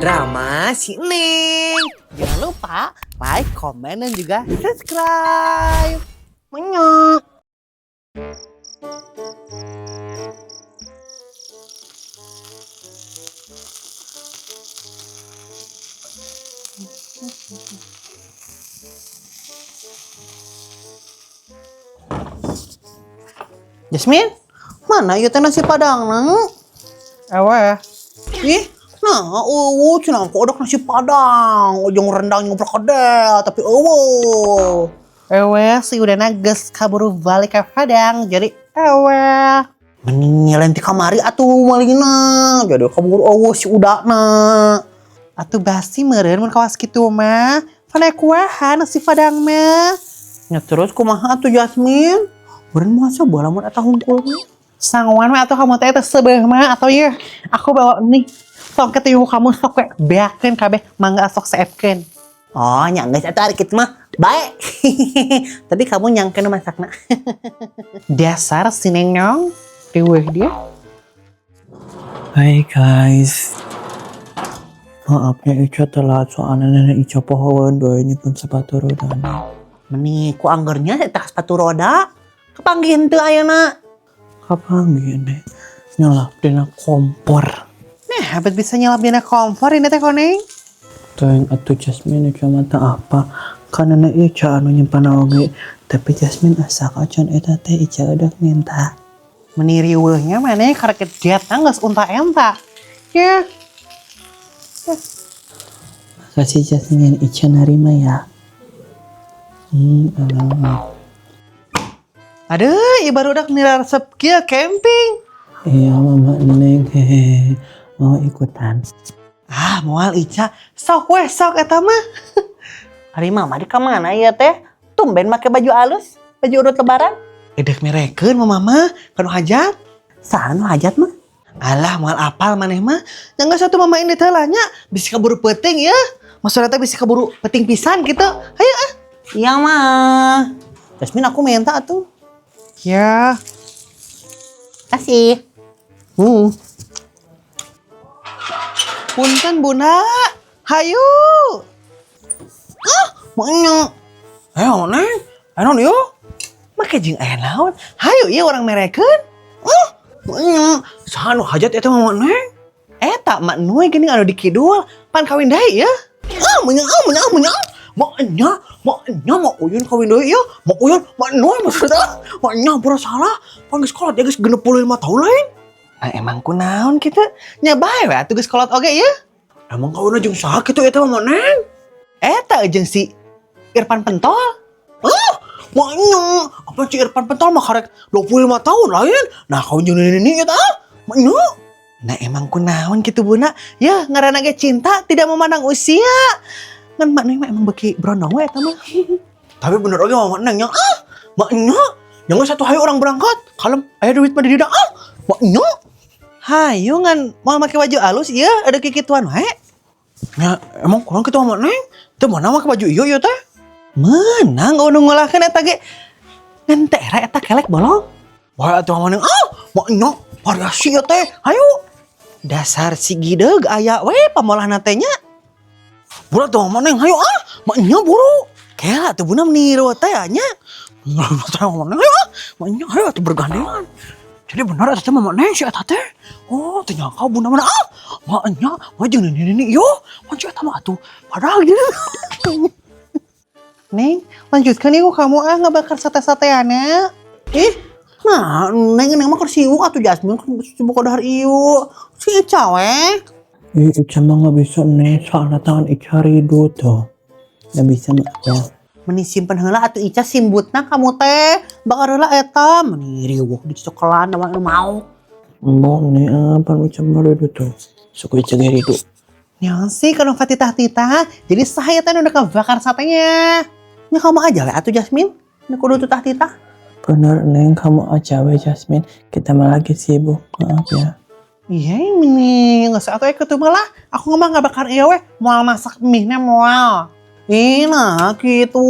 Drama si Neng. Jangan lupa like, komen, dan juga subscribe. Menyok. Jasmine, mana ieu teh nasi padang nang? Ewe. Ih, nah, eueuh cenah aku odok nasi padang, ujung rendang yang perkedel, tapi eueuh. Ewe si udana geus kaburu balik ke Padang. Jadi ewe. Mending lain ti kamari atuh malina, jadi kaburu eueuh si udana. Atuh basi meureun mun kawas kitu mah. Pan kuahan nasi Padang mah. Ya terus kumaha atuh Jasmine? Meureun moal coba lamun eta hungkul mah. Sanguan mah atuh kamu teh seubeuh mah atau ya aku bawa nih sok ke ibu kamu sok we beakeun kabeh mangga sok seepkeun. Oh, nya geus atuh ari kitu mah. Bae. Tapi kamu nyangkeun masakna. Dasar si Neng riweuh dia. Hai guys, maafnya Ica telat soalnya nenek Ica pohon doain nyimpen sepatu roda. Meni ku anggernya eta sepatu roda. Kepanggih henteu ayeuna. Kapan gini nyelap dina kompor. Nah, habis bisa nyelap dina kompor ini teh koneng. Tuh atuh Jasmine Ica mata apa? Kan nenek Ica anu nyimpan oge, tapi Jasmine asa kacan eta teh Ica udah minta. Meni riweuhnya mana karek datang geus unta enta. Ya, Makasih Jasmine, Ica nerima ya. Allah. Aduh, ieu baru udah nira resep kieu camping. Iya mama Neng, hehehe. Mau ikutan? Ah, moal Ica, sok weh sok eta mah. Ari mama di ka mana ieu teh? Tumben make baju alus, baju urut lebaran. Edek merekeun mama mah kanu hajat. Saha nu hajat mah? Alah, moal apal maneh mah. Yang geus satu mama ini teh lah nya, bisi kaburu peuting ya. Maksudnya teh bisi kaburu peuting pisan gitu. Hayu ah. Iya mah. Jasmine aku minta atuh. Ya. Kasih. Punten Bunda. Hayu. Ah, banyak. Ayo Neng, ayo naon ieu? Make jeung aya naon? Hayu ieu urang merekeun. Ah, banyak. Saha nu hajat eta mah Neng? Eta mak Nuy geuning anu di kidul, pan kawin deui ya. Ah, banyak, ah, banyak, banyak. Maknya, maknya mak Uyun kawin deui ya. Mak Uyun, mak Nuy maksudnya. Maknya pura salah, pan geus kolot ya geus 65 tahun lain. Nah emang kunaon kitu? Nya bae we atuh geus kolot oge ya. Emang kawin jeung saha kitu eta mama Neng? Eta jeung si Irfan Pentol. Ah, maknya apa si Irfan Pentol mah karek 25 tahun lain. Nah kawin jeung nini eta ah. Maknya. Nah emang kunaon gitu Bunda? Ya ngaranna ge cinta tidak memandang usia. Ngan mak Nuy mah emang beuki brondong we eta mah. Tapi bener oge mama Neng nya. Ah, maknya. Jangan satu hari orang berangkat. Kalem, aya duit mah di dida. Ah, maknya. Hayu ngan mau make baju alus ieu ada kikituan wae. Ya, emang kurang kitu mama Neng? Teu mana make baju ieu ieu teh? Menang nu ngolahkeun eta ge. Ngan teh era eta kelek bolong. Wah, atuh mama Neng. Ah, maknya variasi ieu teh. Hayu. Dasar si gideug aya we pamolahna teh nya. Buru atuh mama Neng, hayu ah. Maknya buru. Kela atuh Bunda meniru teh nya. Teh mama Neng, hayu ah. Maknya hayu atuh bergandengan. Jadi bener eta teh mama Neng si eta teh. Oh, teu nyangka bunda mana ah. Maknya, mah jeung nini yo. Pan si eta mah atuh padahal gitu. Neng, lanjutkan yuk kamu ah ngebakar sate-sateannya. Ih, nah, neng neng mah keur sibuk atuh Jasmine keur sibuk dahar ieu. Si Ica we. Ih, Ica mah nggak bisa nih, soalnya tangan Ica ridho tuh. Nggak bisa maaf ya. Meni simpen heula atuh Ica simbutna kamu teh. Bakar heula eta meni riweuh di cokelan anu mau. Mbok nih, apa Ica mah ridho tuh. Suka Ica ge ridho. Nyaon sih kalau fatitah-titah, jadi saya teh udah kebakar satenya. Nya kamu aja we atuh Jasmine. Ini kudu tutah-titah. Bener Neng, kamu aja we Jasmine. Kita mah lagi sibuk, maaf ya. Iya ini nggak usah atuh ikut malah. Aku mah nggak bakar iya weh, moal masak mie nya moal. Ih, nah gitu.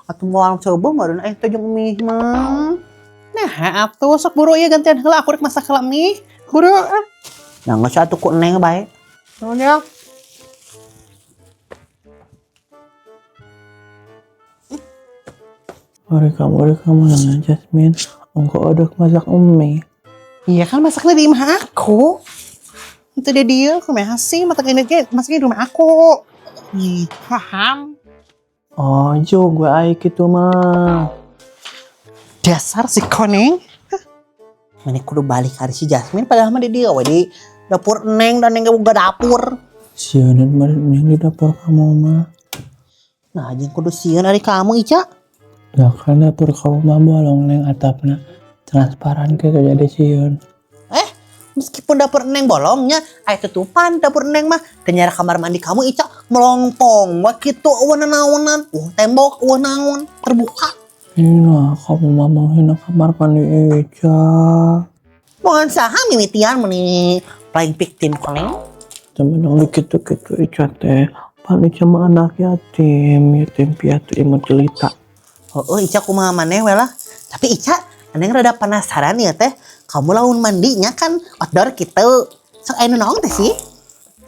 Atuh moal coba meureun eh teh jeung mie mah. Nah, atuh sok buru ieu gantian heula aku rek masak heula mie. Buru ah. Nah, nggak usah atuh ku Neng bae. Nuhun ya. Ari kamu, ari kamu nanya Jasmine, ongkoh odok masak mie. Iya kan masaknya di imah aku. Itu dia dia, aku sih masak ini masaknya di rumah aku. Ih, paham. Oh, juga ai kitu mah. Dasar si koneng. Hah. Mana kudu balik hari si Jasmine padahal mah di dia we di dapur Neng dan Neng gak boga dapur. Sieun meureun Neng di dapur kamu mah. Nah, jeung kudu sieun ari kamu Ica. Ya kan dapur kamu mah bolong Neng, atapna transparan gitu jadi sieun. Eh, meskipun dapur Neng bolongnya, aya tutupan dapur Neng mah. Ternyata kamar mandi kamu Ica melompong, wah kitu euweuh naonan, tembok euweuh naon, terbuka. Nah, kamu mah menghina kamar mandi Ica. Mohon saha mimitian meni playing victim koneng. Temen dong gitu-gitu Ica teh. Pan Ica mah anak yatim, yatim piatu imut jelita. Oh, Ica kumaha maneh we lah. Tapi Ica, Neng rada penasaran ya teh. Kamu lamun mandinya kan outdoor gitu. Sok aya nu noong teh sih?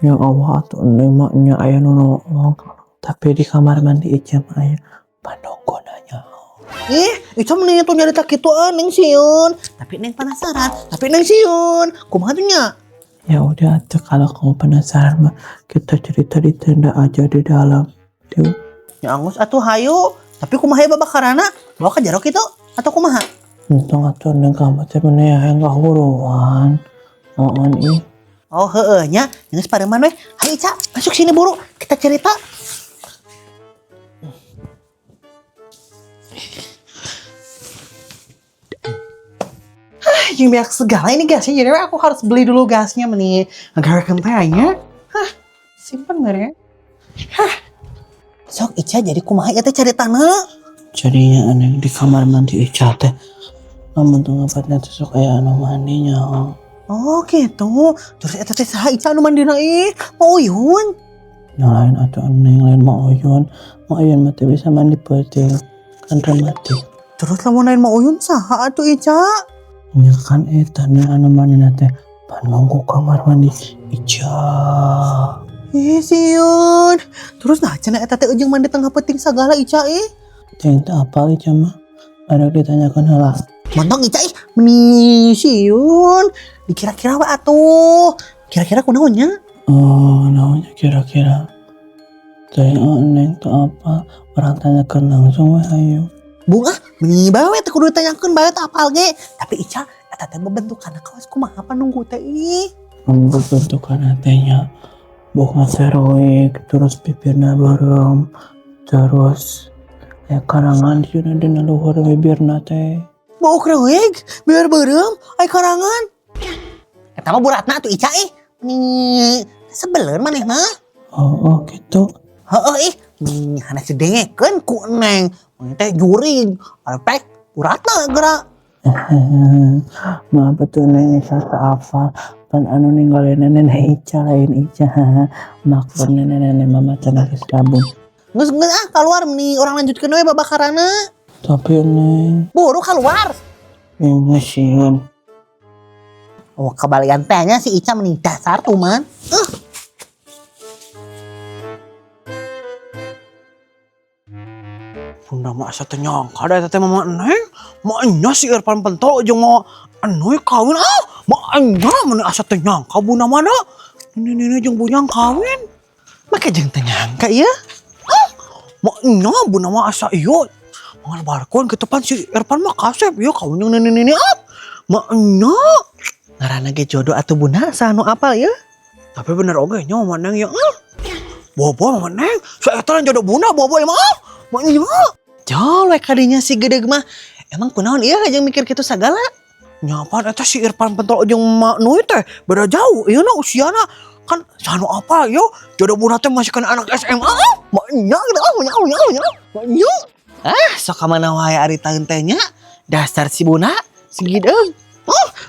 Ya Allah atuh Neng mah nya aya nu noong. Tapi di kamar mandi Ica mah aya panonggona nya. Ih, Ica mending tuh nyarita kitu ah, Neng sieun. Tapi Neng penasaran, tapi Neng sieun. Kumaha tuh nya? Ya udah atuh kalau kamu penasaran mah kita cerita di tenda aja di dalam. Yuk. Ya anggus atuh hayu. Tapi kumaha ya babakarana? Bawa ke jero kitu atau kumaha? Untung atuh Neng kamu teh meni hayang kahuruan. Mohon ih. Oh heeh nya, geus pareuman we. Hayu Ica, masuk sini buru, kita cerita. Hah, yang banyak segala ini gasnya, jadi aku harus beli dulu gasnya meni agar kentangnya. Hah, simpen nggak ya? Hah. Sok Ica jadi kumaha ieu teh caritana? Jadinya Neng di kamar mandi Ica teh lamun tuh ngapatnya teh sok aya anu mandinya. Oh gitu. Terus eta teh saha Ica anu mandina ih? Mak Uyun. Yang lain atuh Neng, lain Mak Uyun. Mak Uyun mah teh bisa mandi peuting kan rematik. Terus lamun lain Mak Uyun saha atuh Ica? Ya kan eta nih anu mandina teh panunggu kamar mandi Ica. Ih sieun. Terus nah cenah eta teh ujung mandi tengah peuting sagala Ica ih. Teh teu apal Ica mah. Ada ditanyakan heula. Montong Ica ih meni sieun. Dikira-kira we atuh. Kira-kira kunaon nya? Oh, naonnya kira-kira. Teh oh, Neng teu apal. Urang tanyakan langsung we ayo. Bung ah, meni bae we teu kudu ditanyakeun bae teu apal ge. Tapi Ica eta teh bentukanna kawas kumaha panunggu teh ih. Bentukan teh bukan seroik, terus bibirna beureum, terus ya karangan di dina luhur bibirna teh. Bau kreuig, biar beureum, ai karangan. Eta mah buratna atuh Ica ih. Meni sebeleun maneh mah. Oh, gitu. Heeh ih, meni hanes didengekeun ku Neng. Maneh teh jurig, arepek buratna geura. Maaf betul Neng Ica teu apal. Pan anu ninggalin nenek Ica lain Ica. Maklum nenek-nenek mama cenah geus gabung. Geus geus ah keluar meni urang lanjutkeun we babakarana. Tapi Neng, Buru keluar. ini sieun. Oh, kebalikan tehnya si Ica meni dasar tuh man. Bunda mah asa teu nyangka da eta teh mama Neng. Maenya si Irfan Pentol jeung mau Enoy kawin ah. Maenya mun asa teu nyangka bunda mana. Nini jeung Bunyang kawin. Make jeung teu nyangka ieu. Maenya bunda mah asa ieu ngalebarkeun kitu pan si Irfan mah kasep ieu kawin jeung nini-nini ah. Maenya Ngaranna ge jodoh atuh bunda saha nu apal ieu? Tapi bener oge nya mama Neng ya. Ah. Bobo mama Neng, saya eta jodoh bunda bobo emang ah. Maenya. Jol we kadinya si gedeg mah. Emang kunaon ieu jeung mikir kitu sagala? Nyapan eta si Irfan Pentol jeung Mak Nui teh beda jauh ieu na usiana kan sanu apa yo jodoh bunda teh masih kana anak SMA Maenya gitu ah nya nya nya. Maenya. Ah, sok ka mana wae ari taeun teh nya. Dasar si bunda si gedeg.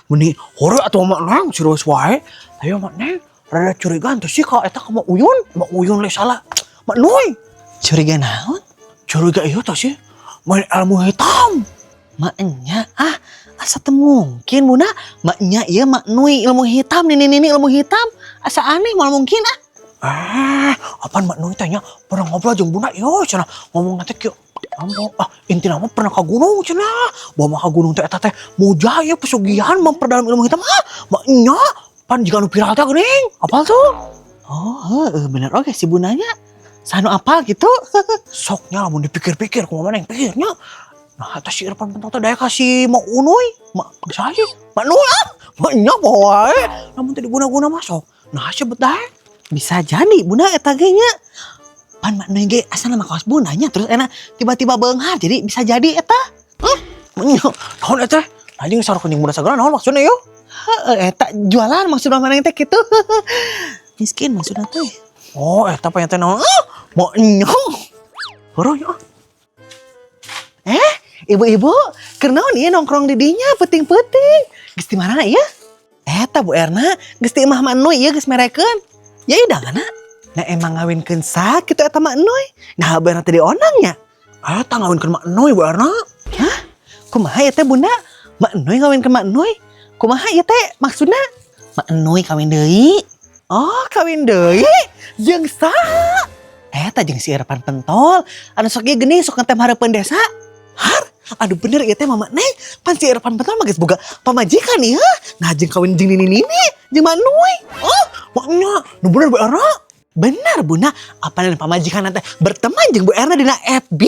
Meni hore atuh Mak Neng serius wae. Ayo Mak Neng rada curiga teh sih ka eta ka Mak Uyun. Mak Uyun leh salah Mak Nui. Curiga naon? Curiga ieu teh sih main ilmu hitam. Maknya ah asa teu mungkin bunda. Maknya ieu Mak Nui ilmu hitam nini-nini ilmu hitam. Asa aneh moal mungkin ah. Apaan Mak Nui teh nya pernah ngobrol jeung bunda ieu cenah ngomong nanti kieu. Ambo, ah, intina mah pernah ke gunung cenah. Bawa mah ka gunung teh eta teh muja ya pesugihan memperdalam ilmu hitam. Ah, maknya pan jiga nu viral teh geuning. Apal tuh? Oh, heeh, bener oke si bundanya. Sanu apal gitu. Sok nya lamun dipikir-pikir kumaha maneh pikirnya. Nah, eta si Irfan Pentol teh daek ka si Mak Unuy, mak saya, Mak Nuy ah, maknya bawa wae. Lamun teu diguna-guna masuk. Nah, sebut daek. Bisa jadi bunda eta ge nya. Pan Mak Nuy ge asalna mah kawas bundanya terus enak tiba-tiba beunghar, jadi bisa jadi eta. Maknya, naon eta? Nah, jeung sarukeun jeung bunda sagala naon maksudna yo? Heeh, eta jualan maksudna maneh teh kitu. Miskin maksudna teh. Oh, eta pa teh naon? Ah, maknya. Heuruh nya. Eh, ibu-ibu, keur naon ieu nongkrong di dinya peuting-peuting? Geus di mana ieu? Eta Bu Erna, geus ti imah Mak Nuy ieu geus merekeun. Ya idanganna. Nah, emang ngawinkeun sa kitu eta Mak Nuy? Nah, Bu Erna teh diondang nya. Eta ngawinkeun Mak Nuy, Bu Erna. Hah? Kumaha ieu teh Bunda? Mak Nuy ngawinkeun Mak Nuy? Kumaha ieu teh maksudna? Mak Nuy kawin deui. Oh, kawin deui? Jeung saha? Eta jeung si Irfan Pentol. Anu sok ieu geuning sok ngetem hareupeun desa. Har, aduh bener ieu teh Mama Neng. Pan si Irfan Pentol mah geus boga pamajikan ieu. Nah, jeung kawin jeung nini nini, jeung Mak Nuy. Oh, maknya, nu bener Bu Erna. Bener Bunda, apa dan pamajikan teh berteman jeung Bu Erna dina FB.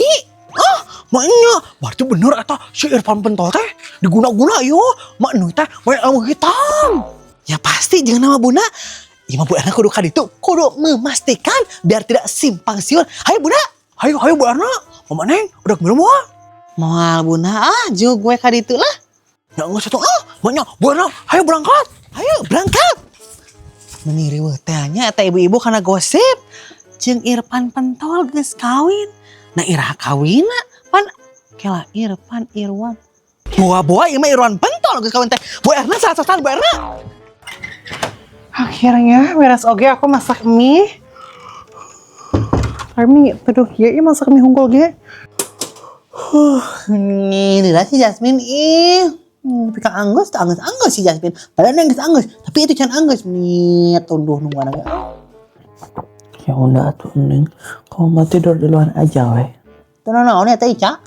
Ah, maknya, berarti bener eta si Irfan Pentol teh diguna-guna yo. Mak Nuy teh we ilmu hitam. Ya pasti jangan nama Bunda. Ieu mah Bu Erna kudu ka ditu, kudu memastikan biar tidak simpang siur. Hayo Bunda. Hayo, hayo Bu Erna. Mama Neng, udah minum moal? Moal Bunda, ah jug gue ka ditu lah. Ya geus atuh ah, maknya Bu Erna, hayo berangkat. Ayo berangkat. Meni riweuh teh nya eta ibu-ibu karena gosip. Jeung Irfan Pentol geus kawin. Nah, iraha kawinna? Pan kela Irfan Irwan. Boa-boa ieu mah Irwan Pentol geus kawin teh. Bu Erna salah Bu Erna. Akhirnya beres oge aku masak mie. Mie tuduh kieu ieu masak mie hungkul ge. Nih, lila si Jasmine ih. Tapi ka anggeus, teu anggeus-anggeus si Jasmine. Padahal dia geus anggeus, tapi itu can anggeus. Nih, tunduh nungguan ge. Ya udah tuh Neng, kamu mau tidur duluan aja weh. Teu naon ya teh Ica?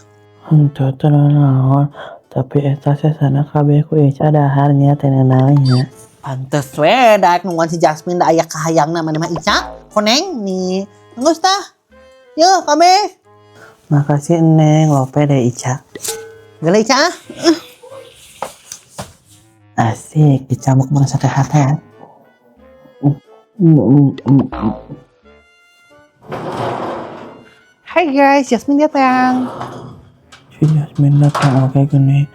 Henteu teu naon, tapi eta sesana kabeh ku Ica daharnya teh naonnya. Pantes we daek nungguan si Jasmine da aya kahayangna maneh mah Ica. Koneng nih. Geus tah. Yeuh kabeh. Makasih Neng, lope deh Ica. Geuleuh Ica ah. Asik, Ica mukbang sate-hatean. Hai guys, Jasmine datang. Si Jasmine datang oke gini.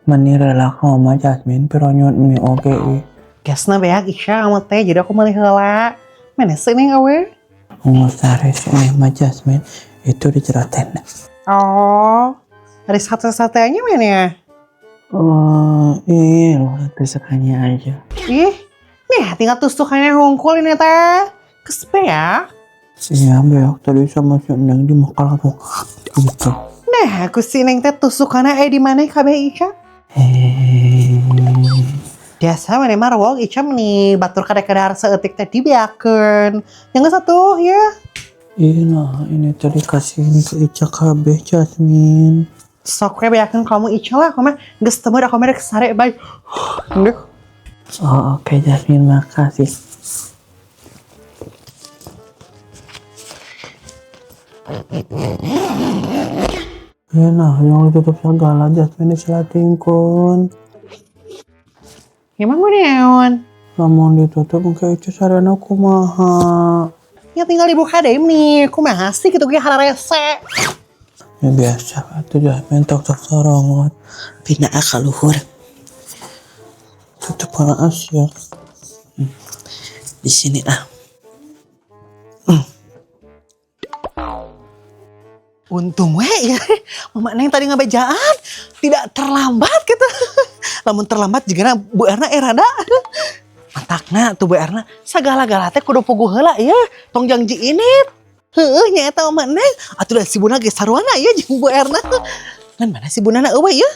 Mani rela kamu Jasmine, pero nyuwun mie oke ih. Gasna beak Ica sama teh, jadi aku meuli heula. Mana sih neng awe? Nggak sare sih Neng mah Jasmine, itu di jero tenda. Oh, ada sate-satenya mana ya? Oh, iya loh, tusukannya aja. Ih, nih tinggal tusukannya hungkul ini teh. Kespe ya. Iya, beak tadi sama si Neng dimakan langsung gitu. Nah, aku si Neng teh tusukannya di mana kabeh Ica? Hehehe. Biasa mana mah rewong Ica nih batur kadar-kadar seetik teh dibeakeun. Yang satu ya. Iya nah, ini tadi kasihin ke Ica kabeh Jasmine. Sok we beakeun kamu Ica lah, kamu mah geus teu aku mah rek sare bye. Duh. Oh, oke Jasmine, makasih. Iya nah, yang ditutup segala Jasmine diselatingkun. Emang gue neon. Lamun ditutup engke Ica sarana kumaha. Ya tinggal dibuka deh nih, kumaha sih gitu gue hararese. Ya biasa atuh Jasmine tok tok sorongot. Pindah ka luhur. Tutup panas ya. Di sini ah. Untung we ya, Mama Neng tadi ngabejaan tidak terlambat gitu. Lamun terlambat juga Bu Erna erada. Matakna tuh Bu Erna segala-gala teh kudu puguh heula ya, tong janji ini. Heueuh nya eta Mama Neng, atuh da si Buna ge sarwana ya jeung Bu Erna. Ngan mana si Buna na eueuh ya?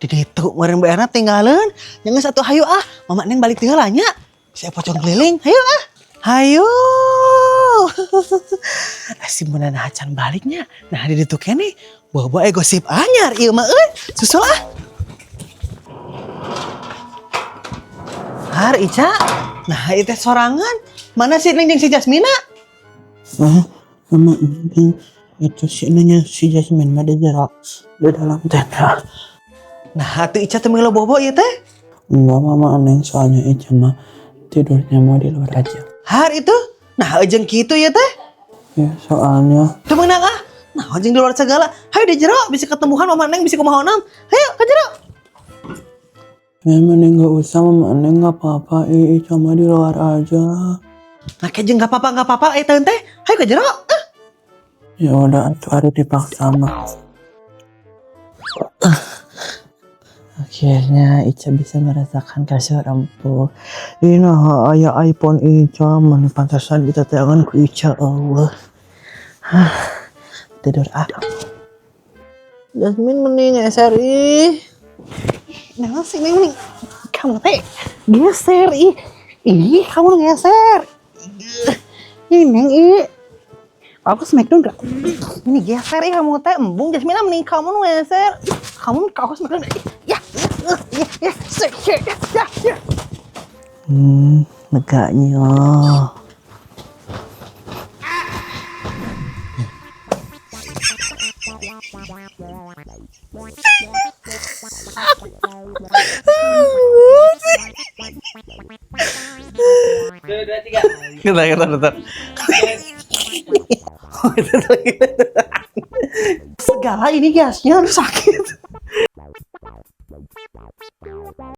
Di ditu meureun Bu Erna tinggalin. Nya geus atuh hayu ah, Mama Neng balik teh heula nya. Saya pocong keliling, hayu ah. Hayu. Si Bunda nah can baliknya. Nah di ditu keneh. Bawa gosip anyar ieu mah euy. Susul ah. Har Ica. Nah itu sorangan. Mana sih Neng jeung si Jasmina? Ah, mama ini itu si nanya si Jasmine mah di jero di dalam tenda. Nah atuh Ica teu milu bobo ieu teh. Enggak, Mama Neng, soalnya Ica mah tidurnya mau di luar aja. Har itu. Nah jeung kitu ieu teh. Ya soalnya Teu meunang ah. Nah jeung di luar segala. Hayu di jero bisa ketemuan Mama Neng bisa kumaha onam. Hayu ke jero. Ya mending nggak usah, Mama Neng, nggak apa-apa. Ica mah di luar aja. Nah jeung enggak apa-apa eh teh. Hayu ke jero. Ah. Ya udah atuh ada dipaksa mah. Akhirnya Ica bisa merasakan kasur empuk. Ini aya iPhone Ica, mana pantasan kita tangan ku Ica Allah. Hah, tidur ah. Jasmine mending geser ih. Nah sih Neng nih. Kamu teh geser ih. Ih, kamu geser. Ih, Neng ih. Aku smackdown gak? Ini geser ih kamu teh embung Jasmine mending kamu nu geser. Kamu aku smackdown. Ya, ya, ya, ya, ya, ya, ya. Leganya. Bentar, bentar, bentar. Segala ini gasnya aduh sakit.